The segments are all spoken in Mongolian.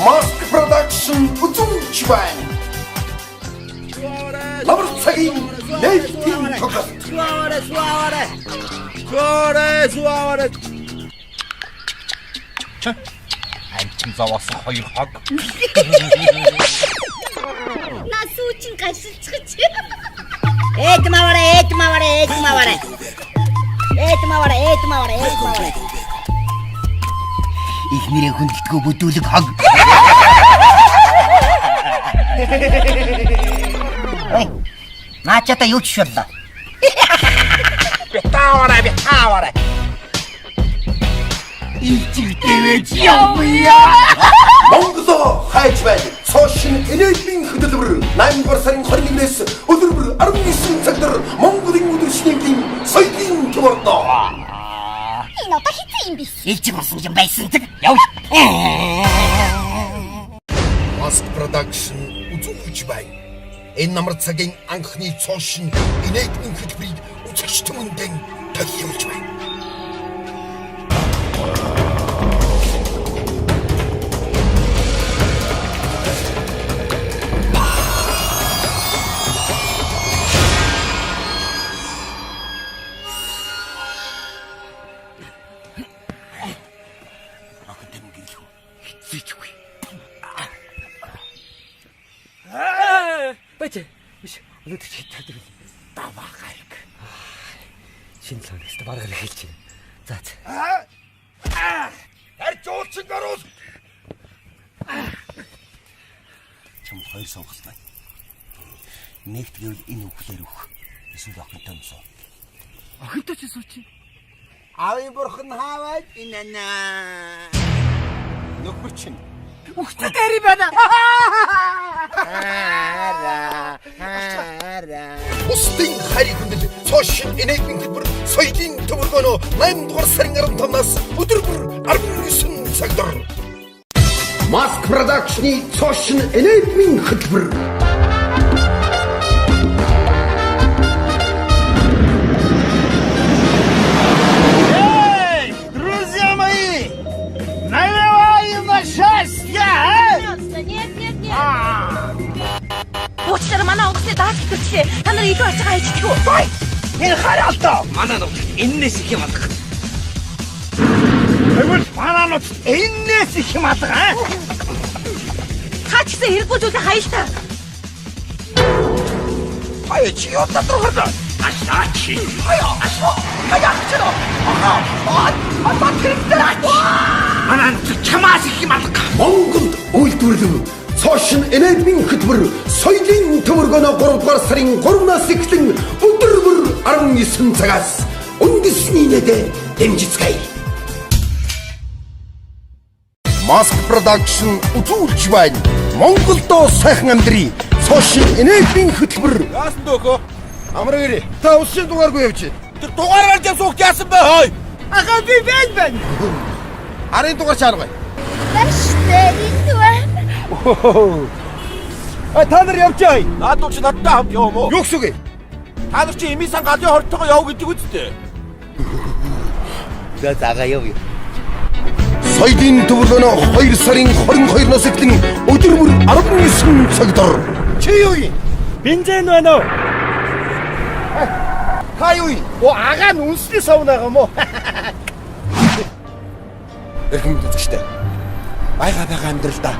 Mask Production үзүүлж байна. Намар цагийн нээлтийн тоглолт. Суаваарай, суаваарай. Суаваарай, суаваарай. Амчин зовоосон хоёр хог. Наа сүүчин гашилчих. Эд мавара, эд мавара, эд мавара. Эд мавара, эд мавара, эд мавара. Их нэрээ хүндэлтгүү бүдүүлэг хог. Ой. Наачата юу ч шодлоо. Битааварай, битааварай. Илчилтэвэж явъя. Монголоо хайж байна. Цоо шинэ инээдмийн хөтөлбөр 8 дугаар сарын 21-ээс өдөр бүр 19 цаг дээр Монголын өдөр шинэгийн соёлын төвөрдөө. Энэ одоо хэзээ юм биш. Илчиг болсон юм байсан тэг. Яв. Mask Production үзүүлж байна. Энэ намар цагийн анхны цоо шинэ инээдмийн хөтөлбөрийг үзэгч түмэндээ тохиолж байна. Охин гэрлэх үү? Хизээчгүй. Бач. Биш. Өнөөдөр чи хэдэн өдөр Даваа гайг. Шинэ 7 хоног бараг л эхэлж байна. За за. Харь жуулчин гаруул. Чам хоёр сонголт байна. Нэгт гэвэл энэ үхлээр өөх. Эсвэл охинтой юм суу. Охинтой чи сууч. Аавын бурхан хааваад инана. Нөхөр чинь Үхтэй дээр юм байна. Хара. Хара. Бусдын хайрыг хүндэл цоо шинэ инээдмийн хөтөлбөр соёлын төвөргөнөө 8 дугаар сарын 15-наас өдөр бүр 19 цаг дор. Mask Production-ы цоо шинэ инээдмийн хөтөлбөр. Эй, друзья мои! Наливаем на счастье! а? Нет, нет, нет. Уучлаарай, манай онгоцны даад хэвчлээ. Та нар илүү ачаа хайчдаг уу? Энэ хараалтаа! Манай нутагт эннээс их юм алга. Тэгвэл манай нутагт эннээс их юм алга аа? Та ч гэсэн хэрэггүй зүйлээ хаял та. Хаяа чи юу татвар хардаа? Ашаа чи. Хаяа ашаа. Хаяа чи. Ахаа. Аа тэрэг. Манай нутагт чамаас их юм алга. Монголд үйлдвэрлэв. Цоо шинэ инээдмийн хөтөлбөр соёлын төвөргөнөө 3 дугаар сарын 3-наас эхлэн өдөр бүр 19 цагаас үндэсний нэтэ дэмжицгээе. Mask Production үзүүлж байна. Монголдо сайхан амьдрий. Цоо шинэ инээдмийн хөтөлбөр. Яасан дөө? Амар гэрээ. Та усын дугааргүй явж. Тэр дугаар гарч явсан үг яасан бэ хой? Аха би байна байна. Арын дугаар чаарга. Баштай энд байна. А та нар явжээ. Наад чи надтай хамт яваа мó? Юу гэсэн үг вэ? Та нар чи эмийн сан галын хортойгоо яв гэдэг үсттэй. За загаа яв. Соёлын төвөргөнөө 2 сарын 22-наас эхлэн өдөр бүр 19 цаг дор. Чи юу юм? Бензин байна уу? Та юу юм? Оо агаа нь үнсний сав байгаа мó? Эрхэм үзэгчтэй. Байга байга амьдралдаа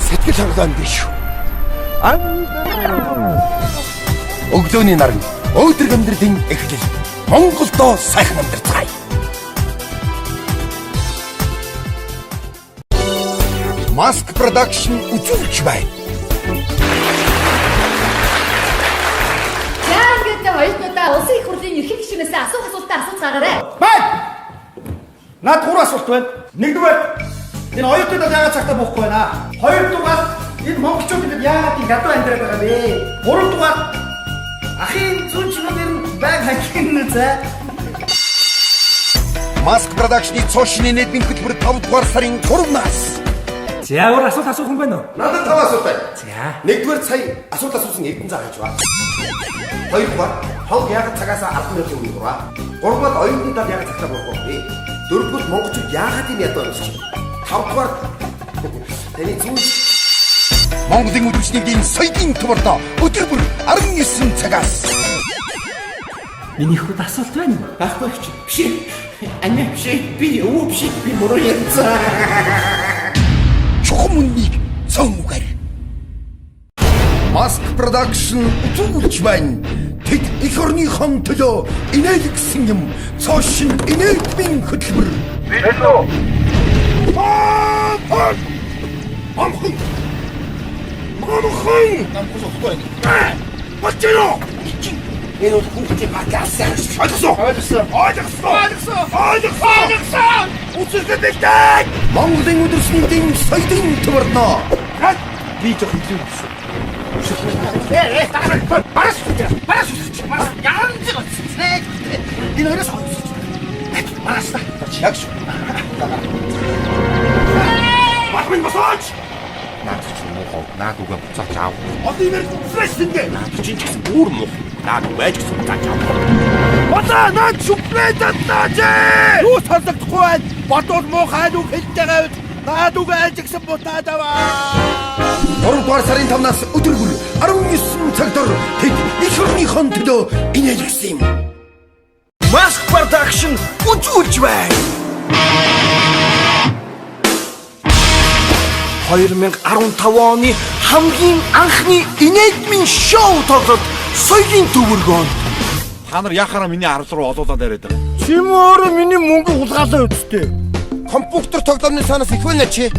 сэтгэл хангалуун биш шүү. Өглөөний наран өөдрөг амьдралын эхлэл. Монголдо сайхан амьдарцгаая. Mask Production үзүүлж байна. За ингээд оюутнуудаа улсын их хурлын ерхий гишүүнээс асуух асуултаа асууцгаагаарай. Бай! Наад гурван асуулт байна. Нэгдүгээр энэ оюутнуудад яагаад цагтаа буухгүй байна? Хоёрдугаар энэ монголчууд ингээд яагаад ийм ядуу амьдраад байгаа вэ? Гуравдугаар ахын зүүн чимээ нэр нь байг хакин зэ. Mask Production-ы цоо шинэ инээдмийн хөтөлбөр 5 дугаар сарын 3-наас. За өөр асуулт асуух юм байна уу? Надад тав асуулт байна. За. Нэгдүгээр сая асуулт асуусан Эрдэнэ заа хийж ба. Хоёрдугаар хог яагаад цагаасаа 10 минутын өмнө гурваа. Гуравдугаар оюутнуудад яагаад цагтаа буухгүй вэ? Дөрөвдүгээр монголчууд яагаад ийм ядуу амьдарч байна? Тавдугаар Таны зүүн Монголын үдшний соёлын төвөрдөө өдөр бүр 19 цагаас. Миний хүүд асуулт байна. Байхгүй ч биш. Аня биш. Би өвөө биш. Би буруу ярьсан. Чухам үннийг цон үгээр. Mask Production үзүүлж байна. Тэд эх орныхон төлөө инээлгсэн юм. Цоошин инээлтмийн хөтөлбөр. Бэлүү. Амхан. Амхан. Бачино. Энэ бол хүүхдийн багаас ойлгосон. Ойлгосон. Ойлгосон. Ойлгосон. Ойлгосон. Ойлгосон. Үзүүлэх бэлдэг. Монголын өдөрсний соёлын төвөрнө. Би жоох илүү гэсэн. Барас. Барас. Барас. Янз бүр. Энэ хоёроос барас та. Яг шүү. Бахмин босооч. Наад чи муу наад үгээ буцаач аав. Одоо имэр фрэш ингэ. Наад чи ч гэсэн бүр муу. Наад үгээ ч гэсэн буцаач аав. Одоо наад шүплээ татнаач. Юу сонсогдохгүй байна? Бодвол муухай үг хэлж байгаа үз. Наад үгээ аль ч гэсэн буцаад аваа. 3 дугаар сарын 5-наас өдөр бүр 19 цаг дор тэд эх орныхон төлөө инээлгсэн юм. Mask Production үзүүлж байна. 2015 оны хамгийн анхны инээлмийн шоу тоглолт соёлын төвөргөөнд. Та нар яхаараа миний арал руу олуулаад яриад байгаа. Чим өөрөө миний мөнгө хулгайлаа үсттэй. Компьютер тоглоомны цаанаас их байна чи.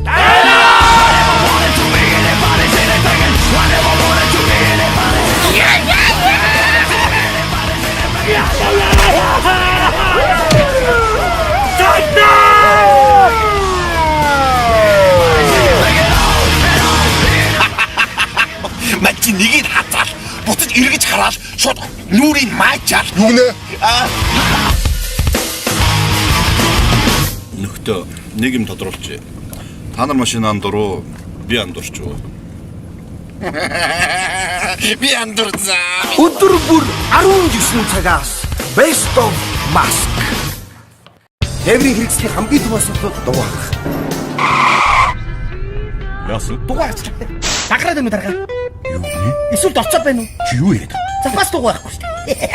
Ман чи нэгийг хацаал буцаж эргэж хараад шууд нүрийг маачаал. Юу гинэ? Нөхдөө нэг юм тодруулчих. Та нар машин андуруу, би андуурч уу? Би андуурсан. Өдөр бүр 19 цагаас Best of Mask. Тээврийн хэрэгслийн хамгийн том асуудал бол дугуй хагах. Яасан? Дугуй харчлаа. Баграад байна уу дарга? Юу гинэ? Эсвэл дорцоо байна уу? Чи юу яриад байгаа? Запас дугуй байхгүй шүү дээ.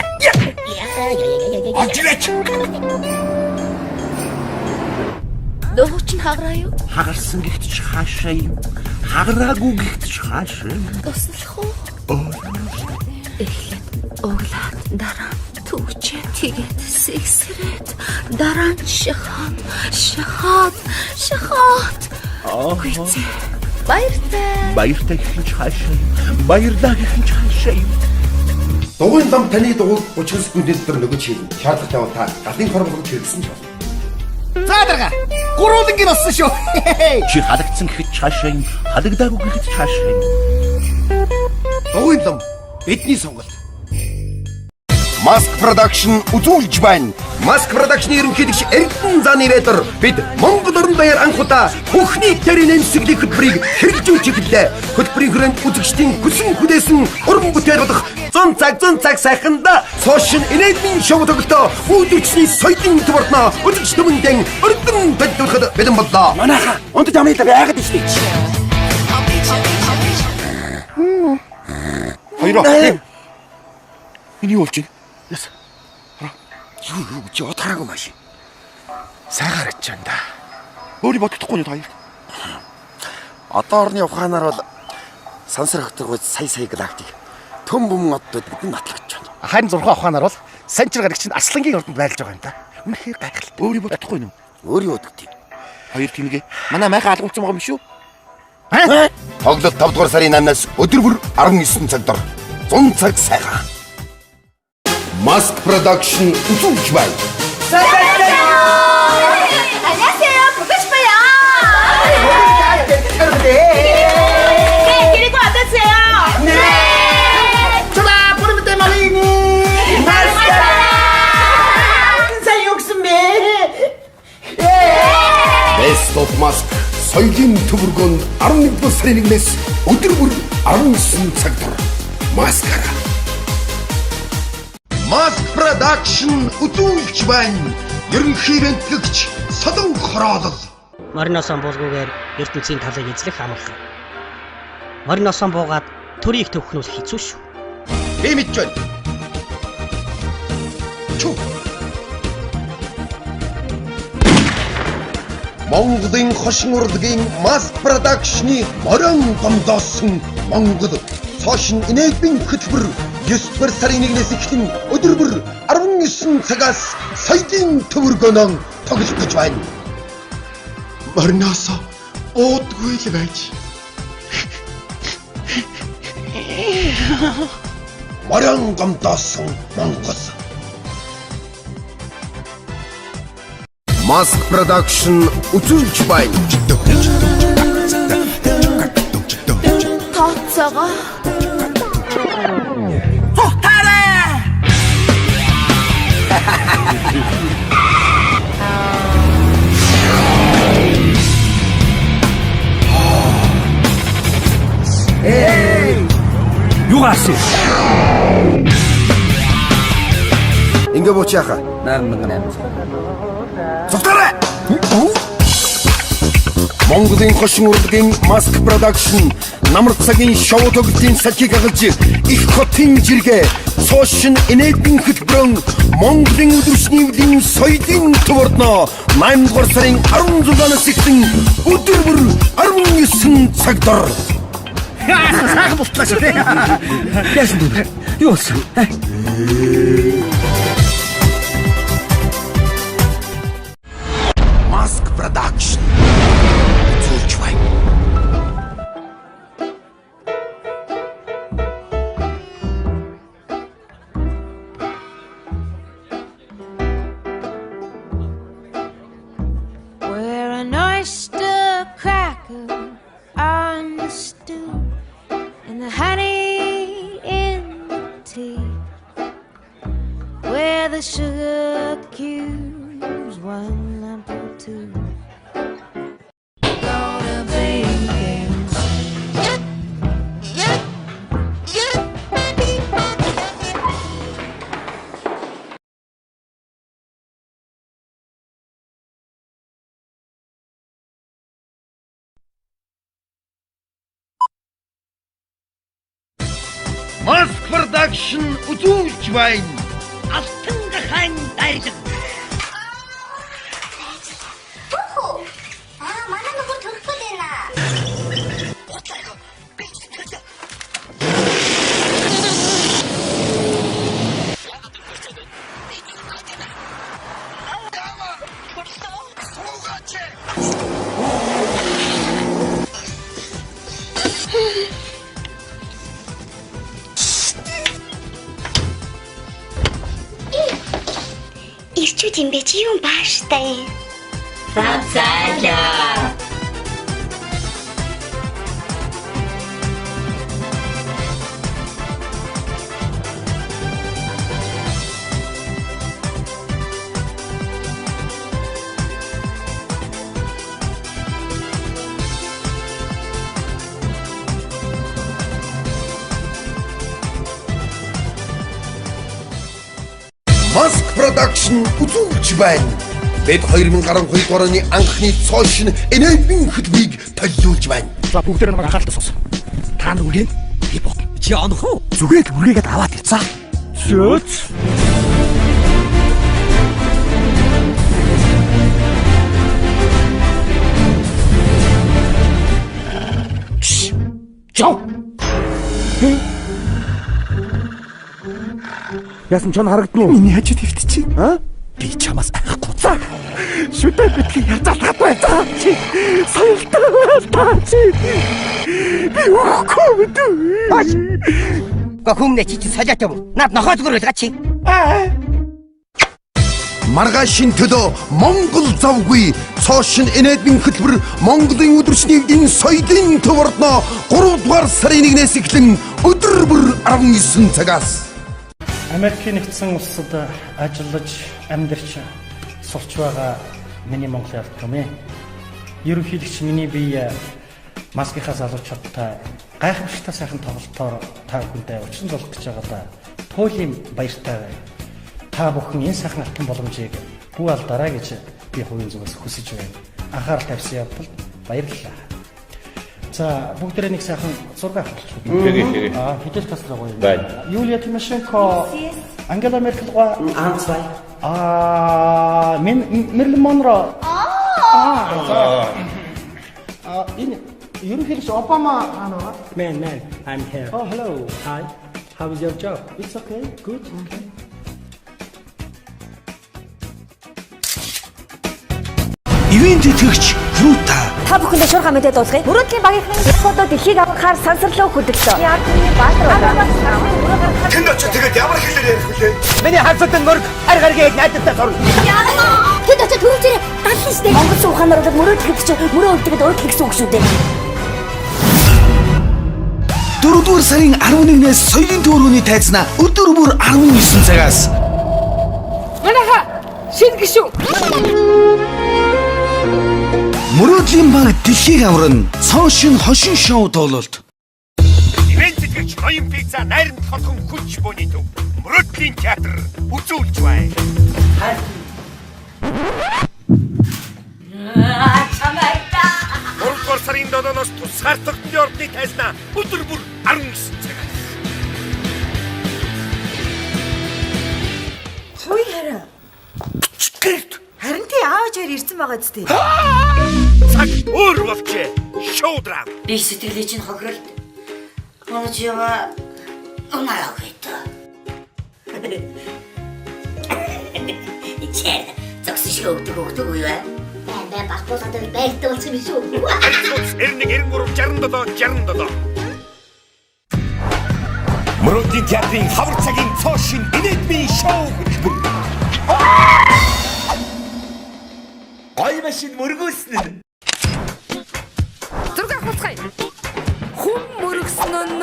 Олж ирээч. Дуу чинь хагараа юу? Хагарсан гихт ч хаашаа юм. Хагараагүй гихт ч хаашаа юм. Туслах уу? Эхлээд углаад дараа нь түүчээ тэгээд сэгсрээд дараа нь шахаад шахаад шахаад. Гүйцээ. Баяртай. Баяртай гэх нь ч хаашаа юм. Баярлаа гэх нь ч хаашаа юм. Дугуйн лам таны дугуйг 30 секундын дотор нөгөөж хийлнэ. Шаардлагатай бол та галын хор болгож хэрэгсэн ч болно. За дарга. Гурван болсон шүү. Чи халагдсан гэхэд ч хаашаа юм. Халагдаагүй гэхэд ч хаашаа юм. Дугуйн лам бидний сонголт. Mask Production үзүүлж байна. Mask Production-ы ерөнхийлөгч Эрдэнэ Заны Редер бид Монгол орон даяар анх удаа бүхний тэрийн нэмсэглэх хөтөлбөрийг хэрэгжүүлж эхэллээ. Хөтөлбөрийн хүрээнд үзэгчдийн хүсэн хүлээсэн уран бүтээл болох 100 цаг 100 цаг сайханда цоошин инээлмийн шоу тоглолтоо үүдвчний соёлын төвөрнө үзэгч түмэндэн өргөн төлөвлөхөд бэлэн боллоо. Манайха унтаж амны талаар яагаад тийш дээ. Хоёроо. Энэ юу болж байна? Яс. Юу юу чи отараагүй маш. Сайн харагдаж байна да. Өөрийг бодохдохгүй нь хоёр. Одоо орны ухаанаар бол сансар хөтөргөөд сая сая галактик төм бүмэн оддод бидэнд батлагдж байна. Харин зурхаа ухаанаар бол санчир гарагч нь аслангийн ордонд байрлаж байгаа юм да. Үнэхээр гайхалтай. Өөрийг бодохдохгүй нь. Өөрийн удагт. Хоёр тэнгээ. Манай майхан алгуулсан байгаа юм шүү. Тоглолт 5 дугаар сарын 8-наас өдөр бүр 19 цаг дор 100 цаг сайхан. Mask Production үзүүлж байна. 안녕하세요. 보고 싶어요. 네, 그리고 어떠세요? 네. 전화 부르면 때 말이니. Best of Mask соёлын төвөргөнд 11 дугаар сарын 1-ээс өдөр бүр 19 цаг дор Маскара. Mask Production үзүүлж байна. Ерөнхий бэнтлэгч Солон хороолол. Морин осон булгуугаар ертөнцийн талыг эзлэх амархан. Морин осон буугаад төрийг төвхнүүл хэцүү шүү. Би мэдж байна. Чү. Монголын хошин урлагийн Mask Production-ы морин гомдоосон Монгол цоошин инээдмийн хөтөлбөр 9 дугаар сарын 1-ээс эхлэн өдөр бүр 19 цагаас соёлын төвөргөнөн тоглох гэж байна. Мориноосоо буудгүй л байж. Морин гомдоосон Монгол. Mask Production үзүүлж байна. Тооцоогоо. Цухтаарай! Юу гарсан? Ингээ бууч яхаа. 8800. Цухтаарай! Монголын хошин урлагийн Mask Production намар цагийн шоу тоглолтын салхийг хагалж их хотын жиргээ цоошин инээдмийн хөтөлбөрөн Монголын өдөршний өвлийн соёлын төв ордноо 8 дугаар сарын 16-наас эхлэн өдөр бүр 19 цаг дор. Сайхан болтлоо шүү дээ. Яасан бэ? Юу болсон? Mask Production үзүүлж байна. We're an oyster cracker on the stew and the honey in the tea. Where the sugar cubes, one lump or two. Gonna be things. Mask Production үзүүлж байна. Алтан гахаан дайрлаг. Түүхүү. Аа, манай нөхөр төрөх гээд байна. Ирчүүд юм бэ чи юм бааштай. Цацаалаа. Mask Production үзүүлж байна. Бид 2012 дугаар оны анхны цоошин инээдмийн хөтөлбөрийг төлөвлөж байна. За бүгдээр намайг анхааралтай сонс. Та нар үргэн би бод. Чи онох уу? Зүгээр л үргээгээд аваад ир. За. Зөөц. Жов. Яасан ч он харагдана уу? Миний хажууд хөвтчих. Аа? Би чамаас айхгүй. За. Шүдэ битгий ярьцаалгатай. За чи соёлтой та чи. Би өгөхгүй мэдүү. Га хүмүүнээ чи чи солиот юм. Над нохой зүгээр байлгаа чи. Маргаашийн төлөө Монгол завгүй цоошин инээдмийн хөтөлбөр Монголын өдөрчний эдийн соёлын төв ордноо 3 дугаар сарын 1-ээс эхлэн өдөр бүр 19 цагаас. Америкийн нэгдсэн улсад ажиллаж, амьдарч, сурч байгаа миний Монголын ард түмээ. Ерөнхийлөгч миний бие маскийнхаа залуучуудтай гайхамшигтай сайхан тоглолтоор та бүхэндээ учин золох гэж байгаадаа туйлын баяртай байна. Та бүхэн энэ сайхан алтан боломжийг бүү алдараа гэж би хувийн зүгээс хүсэж байна. Анхаарал тавьсан явдалд баярлалаа. За, бүгдээрээ нэг сайхан зураг авах. Хэрэг. Аа, Фидель Кастро гоё. Байна. Юлия Тимошенко. Ангела Меркель гоё. Анцвай. Аа, Мерлин Монро. Аа. Аа, энэ ерөнхийлөгч Обама хаана байгаа? Man, I'm here. Oh, hello. Hi. How is your job? It's okay. Good. Okay. Ивент итгэгч Юта. Та бүхэндээ шуурхай мэдээ дуулгая. Мөрөөдлийн багийнхны фото дэлхийг авахаар сансарлуу хөдөглөө. Ард түмний баатар. Тэнд очиж тэгээд ямар хэлээр ярих вүлээ? Миний харцад мөрг хар гаргийг найдвартай сурна. Тэнд очиж төрөвчөрөө даллаа штэ. Монгол ухаанаар бол мөрөөдөл гэдэг чинь мөрөө өлдөг өөртөл гэсэн үг шүү дээ. 4-р сарын 11-ээс соёлын төвөргөний тайзнаа өдөр бүр 19 цагаас. Манайха шинэ гишүүн. Мөрөөдлийн баг дэлхийг аварна. Цоо шин хошин шоу тоглолт. Ивент тэтгэгч ноён пицца найрамд хотхон хүч бууны төв. Мөрөөдлийн театр үзүүлж байна. Чамайта. 3-р сарын 7-оос тусгаар тогтны ордны тайзнаа өдөр бүр 19 цагаас. Хүй хараа. Гэрт Харин тий аав чаар ирсэн байгаа зү. цаг өөр болжээ. Шоу драм. Би сэтгэлээ чинь хохиролт. Манай чи ява унаа өгöd. Ичээ зогсон шиг өгдөг өгдөг үе бай. Бай балбуулаад байртай болсон юм шүү. 91 93 67 67. Мөрөөдлийн театрын хавар цагийн цоо шин инээдмийн шоу хөтөлбөр. Гой машин мөргөөсөн нь. Зураг авахулцгаая. Хүм мөргсөн нь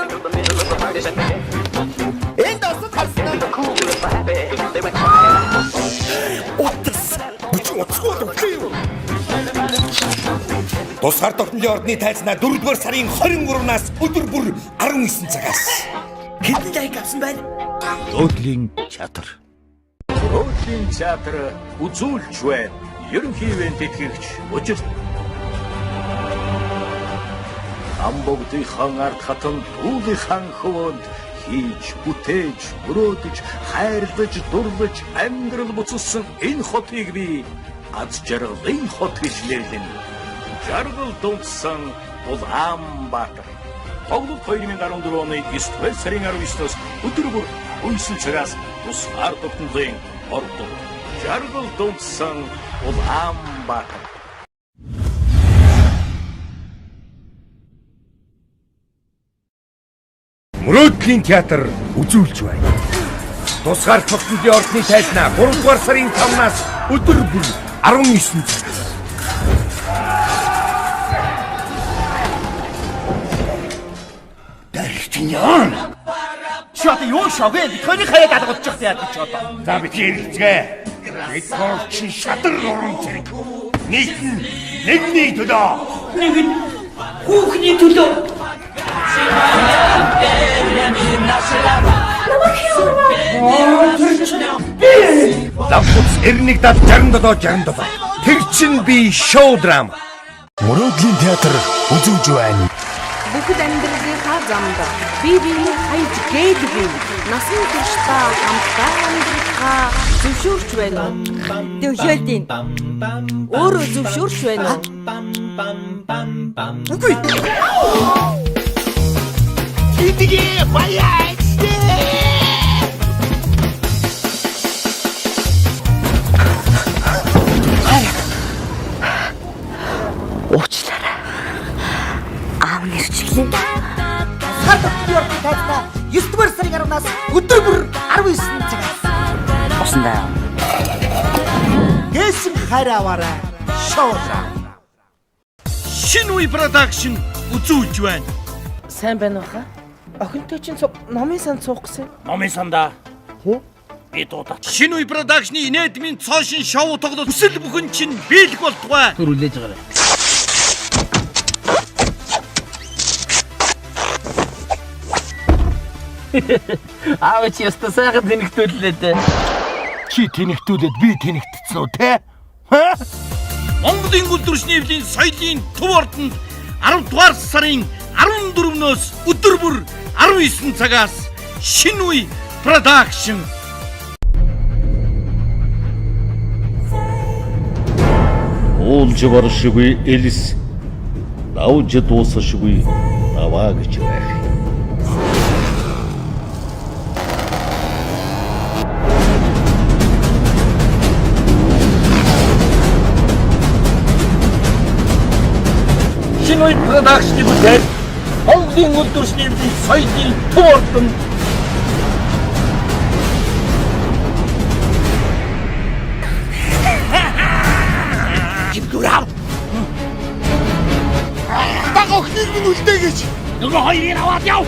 Энд осод харсан аа. Утас. Бүчин утасгүй бол өглөө юу? Тусгаар тогтнолын ордны тайзнаа 4-р сарын 23-наас өдөр бүр 19 цагаас. Хэдэн лайк авсан байна? Мөрөөдлийн театр. Мөрөөдлийн театр үзүүлж байна. Ерөнхий ивент тэтгэгч Бужирт. Амбогдын ард хатан дүүлийн хан хөвөнд хийж, бүтээж, мөрөөдөж, хайрлаж, дурлаж, амьдрал буцалсан энэ хотыг би аз жаргалын хот гэж нэрлэнэ. Жаргал дундсан Улаанбаатар. Тоглолт 2014 оны 9 сарын 19-ноос өдөр бүр 19 цагаас тусгаар тогтнолын ордон. Жаргал дундсан Улаанбаатар. Мөрөөдлийн театр үзүүлж байна. Тусгаар тогтнолын ордны тайзнаа 3-р сарын 5-наас өдөр бүр 19 цагаас. Дэрчиньян. Чи одоо юу шог вэ? Бид хоёрын хаяад алгуулчих яа гэж одоо. За бид ярилцгээ. Бид гурав чинь шадар уран зэрэг. Нийт нь нэгний төлөө. Нэг нь хүүхний төлөө. Лавгуц 91 70 67 67. Тэр чин би шоу драма. Мөрөөдлийн театр үзүүлж байна. Бүхэл амьдралынхаа замд бие биеийг хаяж гээдгүй насан туршдаа хамтдаа амьдрахаа зөвшөөрч байна уу? Зөвшөөрдөг. Өөрөө зөвшөөрч байна уу? Үгүй. Идгээ баяа. Уучлаарай. Аав нэрчлээ. Тусгаар тогтнолын ордны тайзнаа 9-р сарын 10-наас өдөр бүр 19 цагаас. Усандаа. Гээсэн хайр аваарай. Шоу драм. Шинэ үе production үзүүлж байна. Сайн байна уу хаа? Охинтой чинь номын санд суух гэсэн. Номын сандаа. Тэ? Би дуудаад. Шинэ үе production-ы инээдмийн цоо шин шоу тоглолт хүсэл бүхэн чинь биелэх болтугай. Түр үлээж байгаарай. Аав чи яста сайхан тэнэгтүүллээ дээ. Чи тэнэгтүүлээд би тэнэгтсэн үү те? Монголын гүлдвэрчний эвлийн соёлын төв ордонд 10 дугаар сарын 14-нөөс өдөр бүр 19 цагаас Шинэ үе production. Уулж баршгүй элс давж дуусашгүй даваа гэж байх. Шинэ үе production-ы бүтээл Монголын үйлдвэрчний соёлын төв ордон. Гимгүр ав. Баг охиныг минь үлдээ гэж. Нөгөө хоёрыг аваад яв.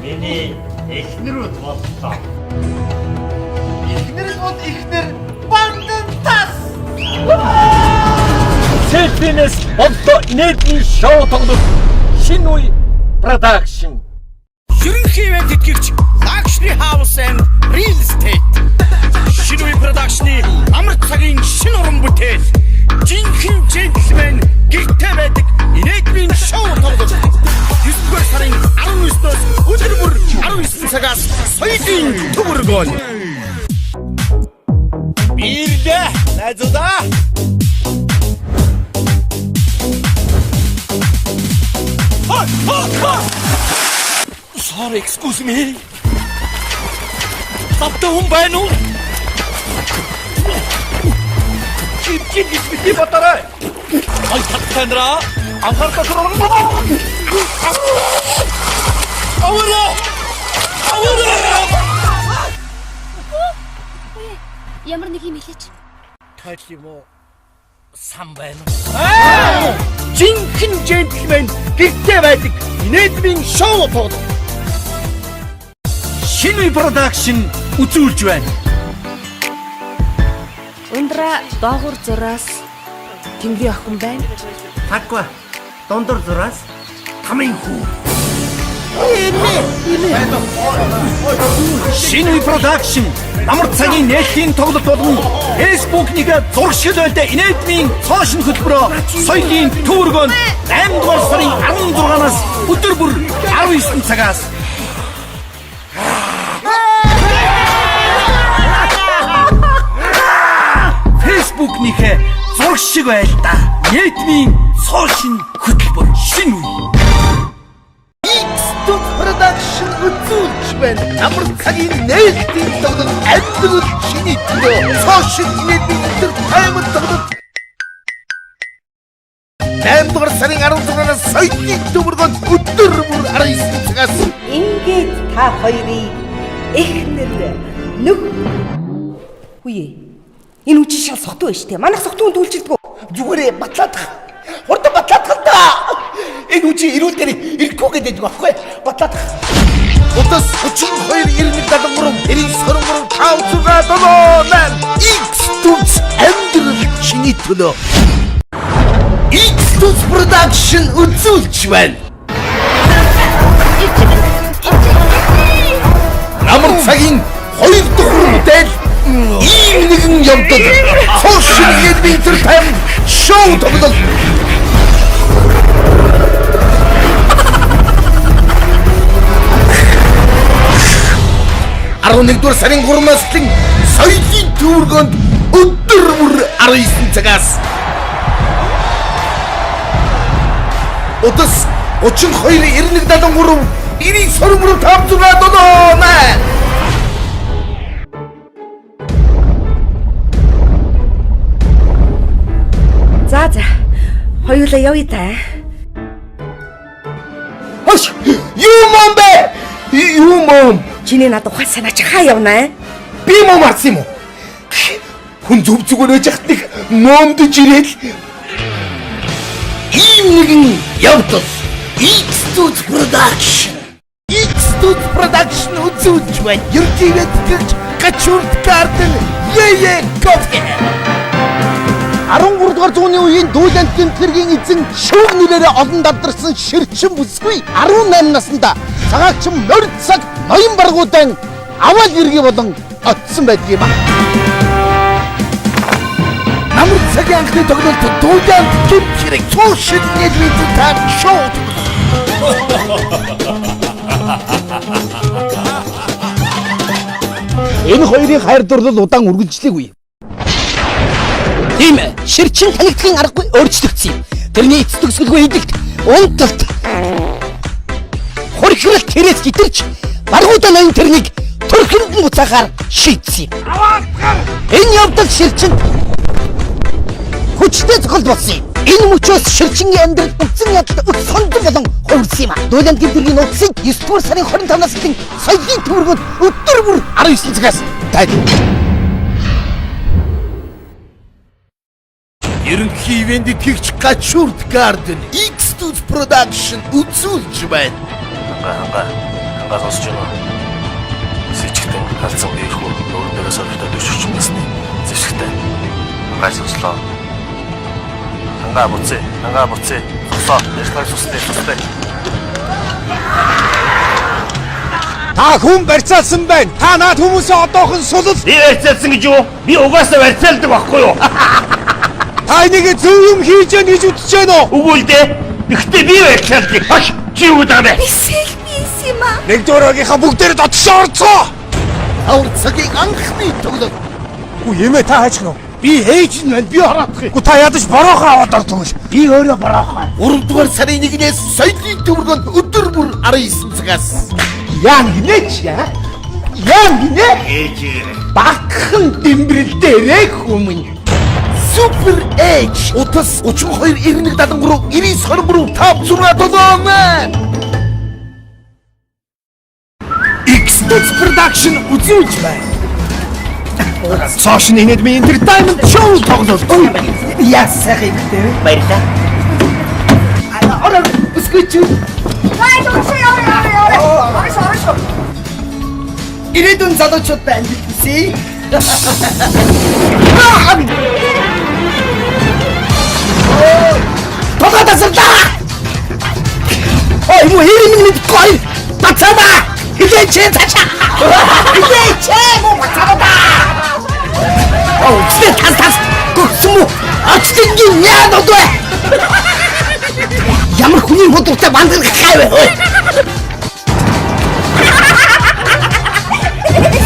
Миний эхнэрүүд боллоо. Эхнэр бол эхнэр бандан тас. Селфинес боллоо инээдмийн шоу тоглолт Шинэ үе production. Ерөнхий ивент тэтгэгч Luxury House and Real Estate. Шинэ үе production-ы амар цагийн шинэ уран бүтээл. Жинхэнэ джентльмен гэрте байдаг инээдмийн шоу тоглолт. 9-р сарын 19-ноос өдөр бүр 19 цагаас соёлын төв өргөөн. Бирлээ. Найзуудаа. Sorry, excuse me. Тавтай хүн байна уу? Чим гэж би бодорой. Ай таттай нраа. Анхаарлаа сургам. Аваарай! Аваарай! Ямар нэг юм хэлээч. Тойл юм уу? Сан байна уу? Жинхэнэ джентльмен гэрте байдаг инээдмийн шоу тоглолт. Шинэ production үзүүлж байна. Ундра доогуур зураас тэнгэрийн охин байна. Таква дундуур зураас тамын хүү. Шинэ production амар цагийн нээлтийн тоглолт болон Facebook-нийг зураг шиг байлдаа инээдмийн цоо шинэ хөтөлбөрөө соёлын төв өргөөнд 8 дугаар сарын 16-наас өдөр бүр 19 цагаас. Facebook-ийнхээ зураг шиг байлдаа инээдмийн цоо шинэ хөтөлбөр шинэ үе. X2 production үзүүлж байна. Амар цагийн нээлтийн тоглолт амьдрал чиний төлөө. Цоо шинэ инээдмийн entertainment тоглолт. 8 дугаар сарын 16-наас соёлын төв өргөөнд өдөр бүр 19 цагаас. Ингээд та хоёрыг эхнэр нүх. Хүе. Энэ үчи шал сохтуу байж тээ. Манайх сохтуун дүүлжилдэг. Зүгээрээ батлаадах. Хурдан батлаадах л да. Энэ үчи эрүүл дээр ирэхгүй гэдэг байхгүй. Батлаадах. Утас 32 91 73 99 23 5 6 7 8 X2 амьдрал чиний төлөө. X2 production үзүүлж байна. Амар цагийн 2 дахь бүтээл ийм нэгэн явдал. Цоо шинэ entertainment шоу тоглолт. 11-р сарын 3-наас соёлын төв өргөөнд өдөр бүр 19 цагаас. Утас 32 91 73 99 23 5 6 7 8. За за. Хоёулаа явъя та. Хош! Юу мом бэ? Юу мом? Чиний над ухаан санаа чи хаа явна? Би мом арсан юм уу? Хүн зүв зүгээр байж хат нэг момдож ирээл ийм нэгэн явдал. X2 production. X2 production үзүүлж байна. Ерөнхий тэтгэгч Гачурт Garden Ее Кофе. 13 дугаар зууны үеийн Дүүлэнт гэмтэргийн эзэн шүүг нэрээрээ олон далдарсан ширчин бүсгүй 18 наснда цагаагчин морь цаг ноён баргуудан авал эргий болон очсон байдаг юм. Намар цагийн анхны тоглолт Дүүлэнт гэмтэрэг цуушин нийлмийн таар шоу. Энэ хоёрын хайр дурлал удаан үргэлжлээгүй. Тийм ээ, ширчин танигдахын аргагүй өөрчлөгдсөн юм. Тэрний эц төгсгөлгүй идэлт, унталт, хөрхрөлт хэрээс гитэрч баргуудаа ноён тэрнийг төрхөнд нь буцаахаар шийдсэн юм. Энэ явдал ширчинд хүчтэй цохолт болсон юм. Энэ мөчөөс ширчингийн амьдрал үтсэн ядалт өт сондон болон хувирсан юм. Дүүлэнт гэмтэргийн нууцыг 9 дугаар сарын 25-наас эхлэн соёлын төвөргөнд өдөр бүр 19 цагаас тайлбар. Ерөнхий ивент итгэгч Гачурт Garden X2 Production үзүүлж байна. Ханга ханга сонсож байна уу? Сэжигтэн галзуу биерхүү нүүрэн дээрээ сорвтой дөшөгч насны зэвсэгтэй. Ханга сонслоо. Ханга буцээ, ханга буцээ. Зогсоо, ярьцлага сустай, сустай. Та хүн барьцаалсан байна. Та наад хүмүүсээ одоохон сулал. Би барьцаалсан гэж юу? Би угаасаа барьцаалдаг байхгүй юу? Та энийг зөв юм хийж яах гэж үзэж байна уу? Үгүй л дээ. Гэхдээ би барьцаалдаг. Хаш, чи юу гэдэг юм бэ? Бисэл бис юм аа. Нэгдүгээр агийнхаа бүгдээр дотшоо орцгоо. Хавар цагийн анхны тоглолт. Үгүй эмээ та хайчих нь. Би ээж нь байна. Би хараадах юм. Үгүй та ядаж бороохон аваад ордог л. Би өөрөө бороохон. 3 дугаар сарын 1-ээс соёлын төвөргөнд өдөр бүр 19 цагаас. Яа гинэ чи яа? Яа гинэ? Ээж. Багхан дэмбэрэл дээрээ хүмүүн. Super H утас 32 91 73 99 23 5 6 7 X2 Production үзүүлж байна. Цоошин инэдмийн Entertainment Show тоглолт. Яа сайхан юм бэ? Баярлалаа. Ороо өсгөч. Ирээдүйн залуучуудад амжилт хүсье. Толгой тасарлаа. Ой, муу хэрэг минь мэдгүй. Бацаада. Хилээч цаашаа. Хилээч муу бацаада. Оо, үстэй тас тас. Гүрсэн мүү? Очтингийн яа нодвэ. Ямар хүний бодолтой бандгах гай вэ?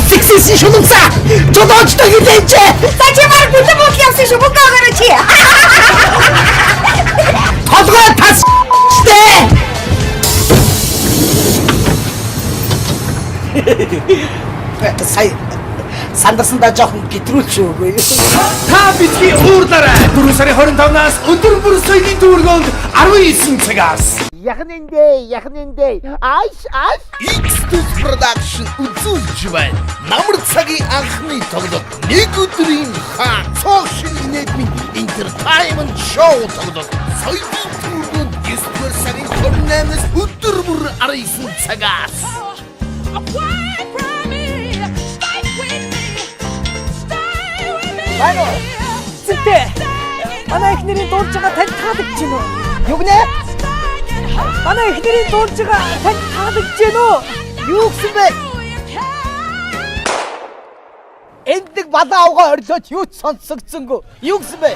Сексисэн шулумсаа. Жолоочтой хилээч. За чи баг бүлэн буудал явсан шүү. Мөнгө өгөөрэй чи. Толгой тас штэ. Сая сандарсандаа жоохон гэтрүүлч үгүй. Та битгий уурлаарай. 4 сарын 25-наас өдөр бүр соёлын төвөргөнд 19 цагаас. Яхнэндээ, яхнэндээ. Айш, айш. X2 Production үзүүлж байна. Намар цагийн анхны тоглолт. Нэг өдрийн хаан цоошин инэдмийн Entertainment Show тоглолт. Соёлын төвөргөнд 9 дугаар сарын 28-наас өдөр бүр 19 цагаас. Байна уу? Зэнтэй. Манай эхнэрийн дуулж байгаа танд таалагдж байна уу? Юу гинэ? Манай эхнэрийн дуулж байгаа танд таалагдж байна уу? Юу гэсэн бэ? Энд нэг балаа авгаа орилоод юу ч сонсогдсонгүй. Юу гэсэн бэ?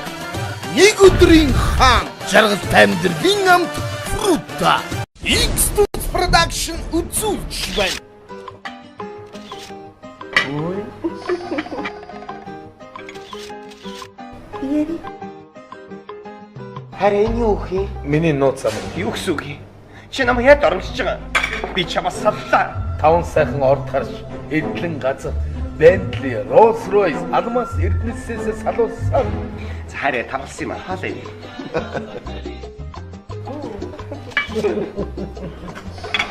Нэг өдрийн хаан жаргалтай амьдралын амт фрута. X2 Production үзүүлж байна. Яри. Харин энэ юу хий? Миний нууц ам. Юу гэсэн үг юм? Чи намайг яд оромжиж байгаа? Би чамаас саллаа. Таван сайхан орд харш, эдлэн газар, Bentley, Rolls Royce, алмаас эрдэнэсээс салуулсан. Хараа тавлсан юм аа. Хаалаа юм.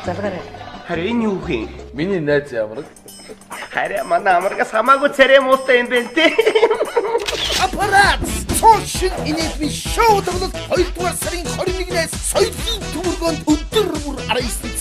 Залгаарай. Харин энэ юу хий? Миний найз ямар? Хараа манай амаргаас хамаагүй царай муутай юм байна те. Аппарат цоошин инэдмийн шоу тоглолт 2 дугаар сарын 21-ээс соёлын төвөргөнд өдөр бүр 19